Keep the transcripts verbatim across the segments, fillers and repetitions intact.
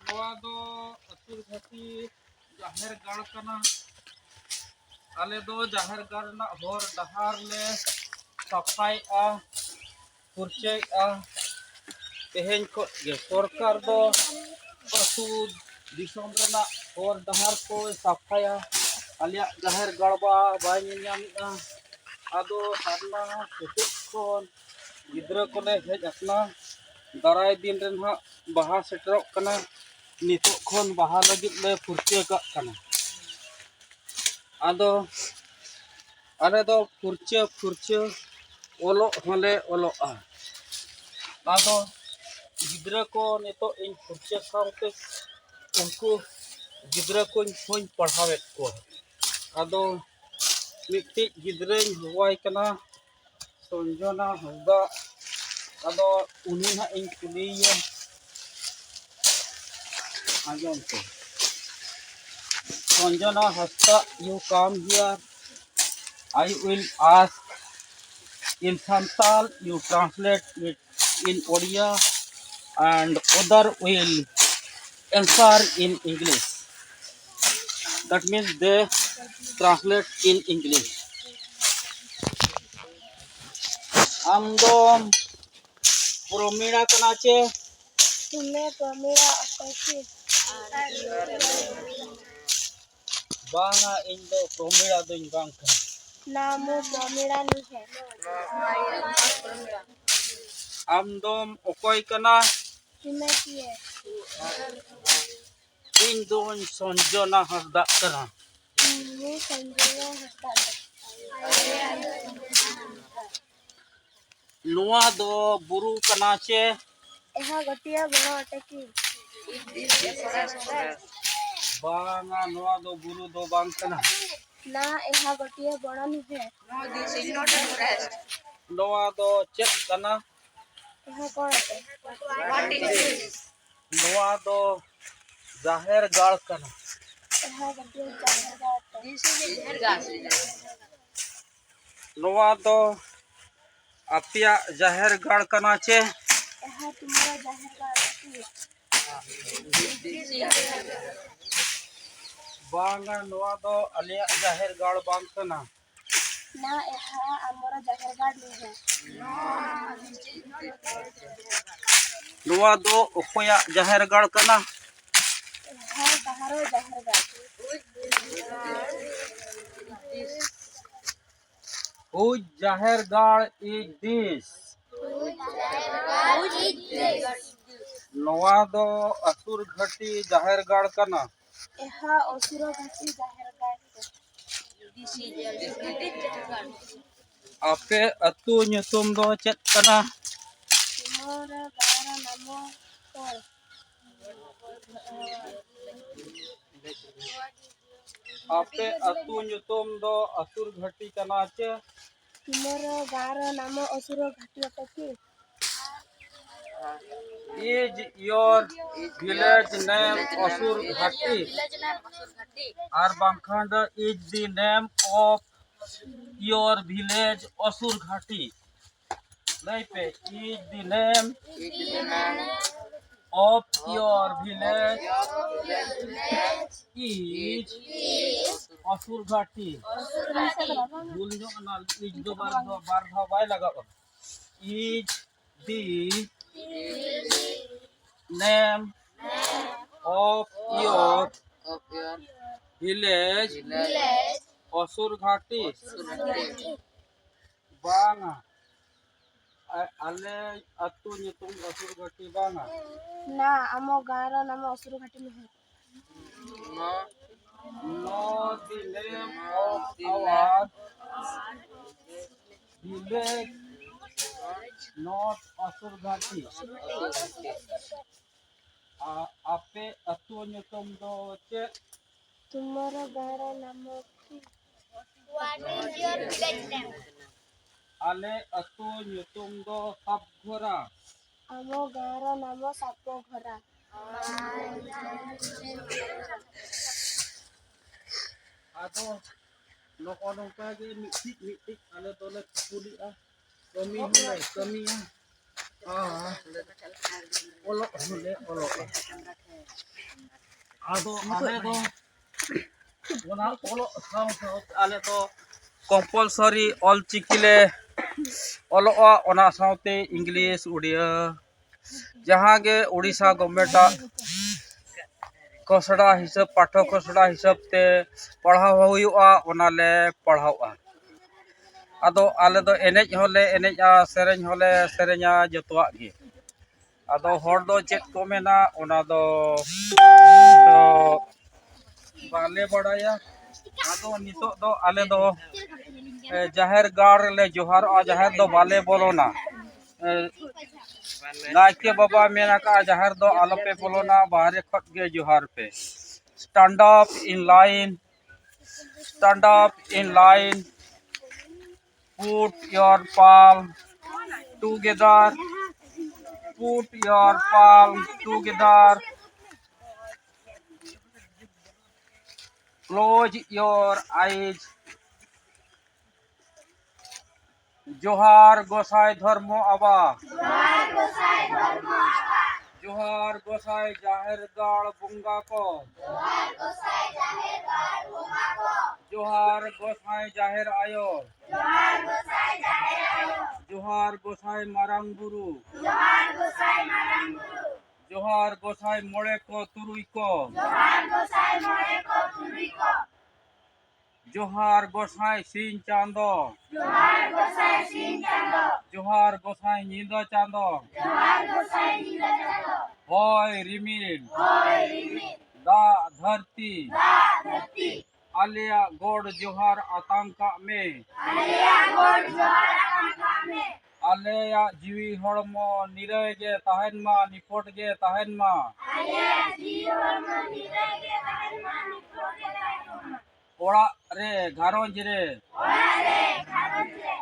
ᱱᱚᱣᱟ ᱫᱚ ᱟᱹᱛᱩ ᱜᱷᱟᱹᱴᱤ ᱡᱟᱦᱮᱨ ᱜᱟᱲ ᱠᱟᱱᱟ᱾ ᱟᱞᱮ ᱫᱚ ᱡᱟᱦᱮᱨ ᱜᱟᱲ ᱨᱮᱱᱟᱜ ᱦᱚᱨ ᱰᱟᱦᱟᱨ ᱞᱮ ᱥᱟᱯᱷᱟᱭᱮᱫᱼᱟ, ᱯᱷᱩᱨᱪᱟᱹᱭᱮᱫᱼᱟ᱾ ᱛᱮᱦᱮᱧ ᱠᱷᱚᱱ ᱜᱮ ᱥᱚᱨᱠᱟᱨ ᱫᱚ ᱟᱹᱛᱩ ᱫᱤᱥᱚᱢ ᱨᱮᱱᱟᱜ ᱦᱚᱨ ᱰᱟᱦᱟᱨ ᱠᱚᱭ ᱥᱟᱯᱷᱟᱭᱟ᱾ ᱟᱞᱮᱭᱟᱜ ᱡᱟᱦᱮᱨ ᱜᱟᱲ ᱵᱟ ᱵᱟᱭ ᱧᱮᱞ ᱧᱟᱢᱮᱫᱼᱟ᱾ ᱟᱫᱚ ᱥᱟᱨᱱᱟ ᱥᱮᱪᱮᱫ ᱠᱷᱚᱱ ᱜᱤᱫᱽᱨᱟᱹ ᱠᱚᱞᱮ ᱦᱮᱡ ᱟᱠᱟᱱᱟ᱾ ᱫᱟᱨᱟᱭ ᱫᱤᱱ ᱨᱮ ᱱᱟᱦᱟᱜ ᱵᱟᱦᱟ ᱥᱮᱴᱮᱨᱚᱜ ᱠᱟᱱᱟ᱾ ᱱᱤᱛᱚᱜ ᱠᱷᱚᱱ ᱵᱟᱦᱟ ᱞᱟᱹᱜᱤᱫ ᱞᱮ ᱯᱷᱩᱨᱪᱟᱹ ᱠᱟᱜ ᱠᱟᱱᱟ᱾ ᱟᱫᱚ ᱟᱞᱮ ᱫᱚ ᱯᱷᱩᱨᱪᱟᱹ ᱯᱷᱩᱨᱪᱟᱹ ᱚᱞᱚᱜ ᱦᱚᱸᱞᱮ ᱚᱞᱚᱜᱼᱟ᱾ ᱟᱫᱚ ᱜᱤᱫᱽᱨᱟᱹ ᱠᱚ ᱱᱤᱛᱚᱜ ᱤᱧ ᱯᱷᱩᱨᱪᱟᱹ ᱥᱟᱶᱛᱮ ᱩᱱᱠᱩ ᱜᱤᱫᱽᱨᱟᱹ ᱠᱚᱧ ᱦᱚᱧ ᱯᱟᱲᱦᱟᱣᱮᱫ ᱠᱚᱣᱟ᱾ ᱟᱫᱚ ᱢᱤᱫᱴᱤᱡ ᱜᱤᱫᱽᱨᱟᱹᱧ ᱦᱚᱦᱚᱣᱟᱭ ᱠᱟᱱᱟ, ᱥᱚᱧᱡᱚᱱᱟ ᱦᱟᱸᱥᱫᱟ᱾ ᱟᱫᱚ ᱩᱱᱤ ᱦᱟᱸᱜ ᱤᱧ ᱠᱩᱞᱤᱭᱮᱭᱟ᱾ ᱟᱸᱡᱚᱢ ᱯᱮ᱾ Sanjana Hasta, you come here. I will ask in Santal, you translate it in Odia, and other will answer in English. That means they translate in English. ᱟᱢ ᱫᱚᱢ ᱯᱨᱚᱢᱤᱲᱟ ᱠᱟᱱᱟ ᱪᱮ? ᱛᱩᱢᱮ ᱯᱨᱚᱢᱤᱲᱟ ᱚᱠᱚᱭ ᱪᱮ? ᱵᱟᱝᱟ, ᱤᱧ ᱫᱚ ᱯᱨᱚᱢᱤᱲᱟ ᱫᱚᱧ ᱵᱟᱝ ᱠᱟᱱᱟ᱾ ᱱᱟᱢᱩ ᱯᱨᱚᱢᱤᱲᱟ ᱱᱩᱦᱮ᱾ ᱟᱢ ᱫᱚᱢ ᱚᱠᱚᱭ ᱠᱟᱱᱟ? ᱛᱩᱢᱮ ᱠᱤᱭᱮ? ᱤᱧ ᱫᱚᱧ ᱥᱚᱧᱡᱚᱱᱟ ᱦᱟᱸᱥᱫᱟᱜ ᱠᱟᱱᱟ᱾ ᱤᱧ ᱥᱚᱧᱡᱚᱱᱟ ᱦᱟᱸᱥᱫᱟᱜ ᱠᱟᱱᱟ᱾ ᱱᱚᱣᱟ ᱫᱚ ᱵᱩᱨᱩ ᱠᱟᱱᱟ ᱪᱮ? ᱮᱦᱟ ᱜᱚᱴᱤᱭᱟ ᱵᱚᱲᱚ ᱚᱴᱮ ᱠᱤ? ᱵᱟᱝᱟ, ᱱᱚᱣᱟ ᱫᱚ ᱵᱩᱨᱩ ᱫᱚ ᱵᱟᱝ ᱠᱟᱱᱟ᱾ ᱱᱟ, ᱮᱦᱟ ᱜᱚᱴᱤᱭᱟ ᱵᱚᱲᱚ ᱱᱩᱦᱮ᱾ ᱱᱚᱣᱟ ᱫᱚ ᱪᱮᱫ ᱠᱟᱱᱟ? ᱮᱦᱟ ᱠᱚᱲ ᱚᱴᱮ? ᱱᱚᱣᱟ ᱫᱚ ᱡᱟᱦᱮᱨ ᱜᱟᱲ ᱠᱟᱱᱟ᱾ ᱮᱦᱟ ᱜᱚᱴᱤᱭᱟ ᱡᱟᱦᱮᱨ ᱜᱟᱲ ᱚᱴᱮ? ᱱᱚᱣᱟ ᱫᱚ ᱟᱯᱮᱭᱟᱜ ᱡᱟᱦᱮᱨ ᱜᱟᱲ ᱠᱟᱱᱟ ᱪᱮ? ᱮᱦᱟ ᱛᱩᱢᱟᱨᱟ ᱡᱟᱦᱮᱨ ᱜᱟᱲ ᱚᱴᱮ ᱠᱤ? ᱵᱟᱝᱟ, ᱱᱚᱣᱟ ᱫᱚ ᱟᱞᱮᱭᱟᱜ ᱡᱟᱦᱮᱨ ᱜᱟᱲ ᱵᱟᱝ ᱠᱟᱱᱟ᱾ ना, यहाँ हमारा जाहिर गाड़ नहीं है। ᱱᱚᱣᱟ ᱫᱚ ᱚᱠᱚᱭᱟᱜ ᱡᱟᱦᱮᱨ ᱜᱟᱲ ᱠᱟᱱᱟ? यहाँ कहाँ जाहिर गाड़? Whose ᱡᱟᱦᱮᱨ ᱜᱟᱲ is this? ᱱᱚᱣᱟ ᱫᱚ ᱟᱥᱩᱨ ᱜᱷᱟᱹᱴᱤ ᱡᱟᱦᱮᱨ ᱜᱟᱲ ᱠᱟᱱᱟ᱾ यहाँ असुर घाटी जाहिर गाड़ है। ᱟᱯᱮ ᱟᱹᱛᱩ ᱧᱩᱛᱩᱢ ᱫᱚ ᱪᱮᱫ ᱠᱟᱱᱟ? तुम्हारा गाँव नाम तो ᱟᱯᱮ ᱟᱹᱛᱩ ᱧᱩᱛᱩᱢ ᱫᱚ ᱟᱥᱩᱨ ᱜᱷᱟᱹᱴᱤ ᱠᱟᱱᱟ ᱪᱮ? तुम्हारा गाँव नाम असुर घाटी अटे कि? Is your village name ᱚᱥᱩᱨ ᱜᱷᱟᱹᱴᱤ? ᱟᱨ ᱵᱟᱝᱠᱷᱟᱱ ᱫᱚ is the name of your village ᱚᱥᱩᱨ ᱜᱷᱟᱹᱴᱤ? ᱞᱟᱹᱭ ᱯᱮ, is the name of your village is ᱚᱥᱩᱨ ᱜᱷᱟᱹᱴᱤ? ᱵᱷᱩᱞ ᱧᱚᱜ ᱮᱱᱟ, is ᱫᱚ ᱵᱟᱨ ᱫᱷᱟᱣ, ᱵᱟᱨ ᱫᱷᱟᱣ ᱵᱟᱭ ᱞᱟᱜᱟᱜᱼᱟ᱾ Is the name of your village ᱚᱥᱩᱨ ᱜᱷᱟᱹᱴᱤ? ᱵᱟᱝᱟ᱾ ᱟ-, ᱟᱞᱮ ᱟᱹᱛᱩ ᱧᱩᱛᱩᱢ ᱚᱥᱩᱨ ᱜᱷᱟᱹᱴᱤ ᱵᱟᱝᱟ᱾ ना, आम गाँव नाम असुर घाटी नहीं है। No, the name of our village not ᱚᱥᱩᱨ ᱜᱷᱟᱹᱴᱤ. ᱟ-, ᱟᱯᱮ ᱟᱹᱛᱩ ᱧᱩᱛᱩᱢ ᱫᱚ ᱪᱮᱫ? तुम्हारा गाँव नाम कि? What is your village name? ᱟᱞᱮ ᱟᱹᱛᱩ ᱧᱩᱛᱩᱢ ᱫᱚ ᱥᱟᱯᱜᱷᱚᱨᱟ. ᱟᱢ ᱜᱟᱶᱨᱟ ᱱᱟᱢ ᱥᱟᱯᱜᱷᱚᱨᱟ. ᱟᱫᱚ ᱱᱚᱜᱼᱚ ᱱᱚᱝᱠᱟ ᱜᱮ ᱢᱤᱫᱴᱤᱡ ᱢᱤᱫᱴᱤᱡ ᱟᱞᱮ ᱫᱚᱞᱮ ᱠᱩᱞᱤᱜᱼᱟ, ᱠᱟᱹᱢᱤ ᱦᱚᱸᱞᱮ ᱠᱟᱹᱢᱤᱭᱟ᱾ ᱚᱞᱚᱜ ᱦᱚᱸᱞᱮ ᱚᱞᱚᱜᱼᱟ᱾ ᱟᱫᱚ ᱟᱞᱮ ᱫᱚ ᱚᱱᱟ ᱚᱞᱚᱜ ᱥᱟᱶ ᱥᱟᱶᱛᱮ ᱟᱞᱮ ᱫᱚ ᱠᱚᱢᱯᱟᱞᱥᱟᱨᱤ ᱚᱞ ᱪᱤᱠᱤ ᱞᱮ ᱚᱞᱚᱜᱼᱟ, ᱚᱱᱟ ᱥᱟᱶᱛᱮ ᱤᱝᱞᱤᱥ, ᱩᱲᱤᱭᱟ, ᱡᱟᱦᱟᱸ ᱜᱮ ᱩᱲᱤᱥᱥᱟ ᱜᱚᱵᱷᱢᱮᱱᱴᱟᱜ ᱠᱷᱚᱥᱲᱟ ᱦᱤᱥᱟᱹᱵ, ᱯᱟᱴᱷᱚ ᱠᱷᱚᱥᱲᱟ ᱦᱤᱥᱟᱹᱵ ᱛᱮ ᱯᱟᱲᱦᱟᱣ ᱦᱩᱭᱩᱜᱼᱟ, ᱚᱱᱟ ᱞᱮ ᱯᱟᱲᱦᱟᱣᱼᱟ᱾ ᱟᱫᱚ ᱟᱞᱮ ᱫᱚ ᱮᱱᱮᱡ ᱦᱚᱸᱞᱮ ᱮᱱᱮᱡᱼᱟ, ᱥᱮᱨᱮᱧ ᱦᱚᱸᱞᱮ ᱥᱮᱨᱮᱧᱟ, ᱡᱚᱛᱚᱣᱟᱜ ᱜᱮ᱾ ᱟᱫᱚ ᱦᱚᱲ ᱫᱚ ᱪᱮᱫ ᱠᱚ ᱢᱮᱱᱟ, ᱚᱱᱟ ᱫᱚ, ᱫᱚ ᱵᱟᱞᱮ ᱵᱟᱲᱟᱭᱟ᱾ ᱟᱫᱚ ᱱᱤᱛᱚᱜ ᱫᱚ ᱟᱞᱮ ᱫᱚ, ᱮ, ᱡᱟᱦᱮᱨ ᱜᱟᱲ ᱨᱮᱞᱮ ᱡᱚᱦᱟᱨᱚᱜᱼᱟ, ᱡᱟᱦᱮᱨ ᱫᱚ ᱵᱟᱞᱮ ᱵᱚᱞᱚᱱᱟ᱾ ᱮ, ᱱᱟᱭᱠᱮ ᱵᱟᱵᱟ ᱢᱮᱱ ᱟᱠᱟᱫᱼᱟ, "ᱡᱟᱦᱮᱨ ᱫᱚ ᱟᱞᱚᱯᱮ ᱵᱚᱞᱚᱱᱟ, ᱵᱟᱦᱨᱮ ᱠᱷᱚᱱ ᱜᱮ ᱡᱚᱦᱟᱨ ᱯᱮ᱾ Stand up in line, stand up in line, put your palm together, put your palm together, close your eyes." ᱡᱚᱦᱟᱨ ᱜᱚᱸᱥᱟᱭ ᱫᱷᱚᱨᱢᱚ ᱟᱵᱟ᱾ ᱡᱚᱦᱟᱨ ᱜᱚᱸᱥᱟᱭ ᱫᱷᱚᱨᱢᱚ ᱟᱵᱟ᱾ ᱡᱚᱦᱟᱨ ᱜᱚᱸᱥᱟᱭ ᱡᱟᱦᱮᱨ ᱜᱟᱲ ᱵᱚᱸᱜᱟ ᱠᱚ᱾ ᱡᱚᱦᱟᱨ ᱜᱚᱸᱥᱟᱭ ᱡᱟᱦᱮᱨ ᱜᱟᱲ ᱵᱚᱸᱜᱟ ᱠᱚ᱾ ᱡᱚᱦᱟᱨ ᱜᱚᱸᱥᱟᱭ ᱡᱟᱦᱮᱨ ᱟᱭᱳ᱾ ᱡᱚᱦᱟᱨ ᱜᱚᱸᱥᱟᱭ ᱡᱟᱦᱮᱨ ᱟᱭᱳ᱾ ᱡᱚᱦᱟᱨ ᱜᱚᱸᱥᱟᱭ ᱢᱟᱨᱟᱝ ᱵᱩᱨᱩ᱾ ᱡᱚᱦᱟᱨ ᱜᱚᱸᱥᱟᱭ ᱢᱟᱨᱟᱝ ᱵᱩᱨᱩ᱾ ᱡᱚᱦᱟᱨ ᱜᱚᱸᱥᱟᱭ ᱢᱚᱬᱮ ᱠᱚ ᱛᱩᱨᱩᱭ ᱠᱚ᱾ ᱡᱚᱦᱟᱨ ᱜᱚᱸᱥᱟᱭ ᱢᱚᱬᱮ ᱠᱚ ᱛᱩᱨᱩᱭ ᱠᱚ᱾ ᱡᱚᱦᱟᱨ ᱜᱚᱸᱥᱟᱭ ᱥᱤᱧ ᱪᱟᱸᱫᱚ᱾ ᱡᱚᱦᱟᱨ ᱜᱚᱸᱥᱟᱭ ᱥᱤᱧ ᱪᱟᱸᱫᱚ᱾ ᱡᱚᱦᱟᱨ ᱜᱚᱸᱥᱟᱭ ᱧᱤᱫᱟᱹ ᱪᱟᱸᱫᱚ᱾ ᱡᱚᱦᱟᱨ ᱜᱚᱸᱥᱟᱭ ᱧᱤᱫᱟᱹ ᱪᱟᱸᱫᱚ᱾ ᱦᱚᱭ ᱨᱤᱢᱤᱞ᱾ ᱦᱚᱭ ᱨᱤᱢᱤᱞ᱾ ᱫᱟᱜ ᱫᱷᱟᱹᱨᱛᱤ᱾ ᱫᱟᱜ ᱫᱷᱟᱹᱨᱛᱤ᱾ ᱟᱞᱮᱭᱟᱜ ᱜᱚᱰ ᱡᱚᱦᱟᱨ ᱟᱛᱟᱝ ᱠᱟᱜ ᱢᱮ᱾ ᱟᱞᱮᱭᱟᱜ ᱜᱚᱰ ᱡᱚᱦᱟᱨ ᱟᱛᱟᱝ ᱠᱟᱜ ᱢᱮ᱾ ᱟᱞᱮᱭᱟᱜ ᱡᱤᱣᱤ ᱦᱚᱲᱢᱚ ᱱᱤᱨᱟᱹᱭ ᱜᱮ ᱛᱟᱦᱮᱱ ᱢᱟ, ᱱᱤᱯᱷᱩᱴ ᱜᱮ ᱛᱟᱦᱮᱱ ᱢᱟ᱾ ᱟᱞᱮᱭᱟᱜ ᱡᱤᱣᱤ ᱦᱚᱲᱢᱚ ᱱᱤᱨᱟᱹᱭ ᱜᱮ ᱛᱟᱦᱮᱱ ᱢᱟ, ᱱᱤᱯᱷᱩᱴ ᱜᱮ ᱛᱟᱦᱮᱱ ᱢᱟ᱾ ᱚᱲᱟᱜ ᱨᱮ, ᱜᱷᱟᱨᱚᱸᱡᱽ ᱨᱮ᱾ ᱚᱲᱟᱜ ᱨᱮ, ᱜᱷᱟᱨᱚᱸᱡᱽ ᱨᱮ᱾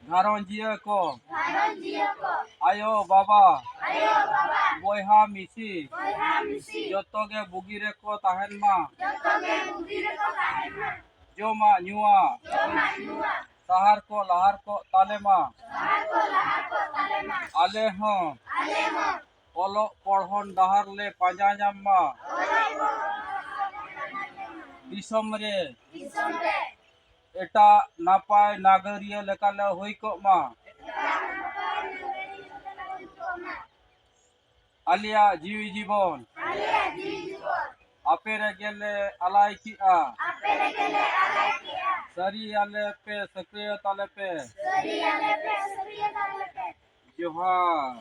ᱜᱷᱟᱨᱚᱸᱡᱤᱭᱟᱹ ᱠᱚ᱾ ᱜᱷᱟᱨᱚᱸᱡᱤᱭᱟᱹ ᱠᱚ᱾ ᱟᱭᱳ ᱵᱟᱵᱟ᱾ ᱟᱭᱳ ᱵᱟᱵᱟ᱾ ᱵᱚᱭᱦᱟ ᱢᱤᱥᱤ᱾ ᱵᱚᱭᱦᱟ ᱢᱤᱥᱤ᱾ ᱡᱚᱛᱚ ᱜᱮ ᱵᱩᱜᱤ ᱨᱮᱠᱚ ᱛᱟᱦᱮᱱ ᱢᱟ᱾ ᱡᱚᱛᱚ ᱜᱮ ᱵᱩᱜᱤ ᱨᱮᱠᱚ ᱛᱟᱦᱮᱱ ᱢᱟ᱾ ᱡᱚᱢᱟᱜ ᱧᱩᱣᱟᱜ᱾ ᱡᱚᱢᱟᱜ ᱧᱩᱣᱟᱜ᱾ ᱰᱟᱦᱟᱨ ᱠᱚ ᱞᱟᱦᱟᱨ ᱠᱚᱜ ᱛᱟᱞᱮ ᱢᱟ᱾ ᱟᱞᱮ ᱦᱚᱸ ᱚᱞᱚᱜ ᱯᱚᱲᱦᱚᱱ ᱰᱟᱦᱟᱨ ᱞᱮ ᱯᱟᱸᱡᱟ ᱧᱟᱢ ᱢᱟ᱾ ᱫᱤᱥᱚᱢ ᱨᱮ ᱮᱴᱟᱜ ᱱᱟᱯᱟᱭ ᱱᱟᱜᱟᱨᱤᱭᱟᱹ ᱞᱮᱠᱟᱞᱮ ᱦᱩᱭ ᱠᱚᱜ ᱢᱟ᱾ ᱟᱞᱮᱭᱟᱜ ᱡᱤᱣᱤ ᱡᱤᱵᱚᱱ ᱟᱯᱮ ᱨᱮᱜᱮ ᱞᱮ ᱟᱞᱟᱭ ᱠᱮᱜᱼᱟ᱾ ᱥᱟᱹᱨᱤᱭᱟᱞᱮ ᱯᱮ, ᱥᱟᱹᱠᱨᱤᱭᱟᱹ ᱛᱟᱞᱮ ᱯᱮ᱾ ᱡᱚᱦᱟᱨ᱾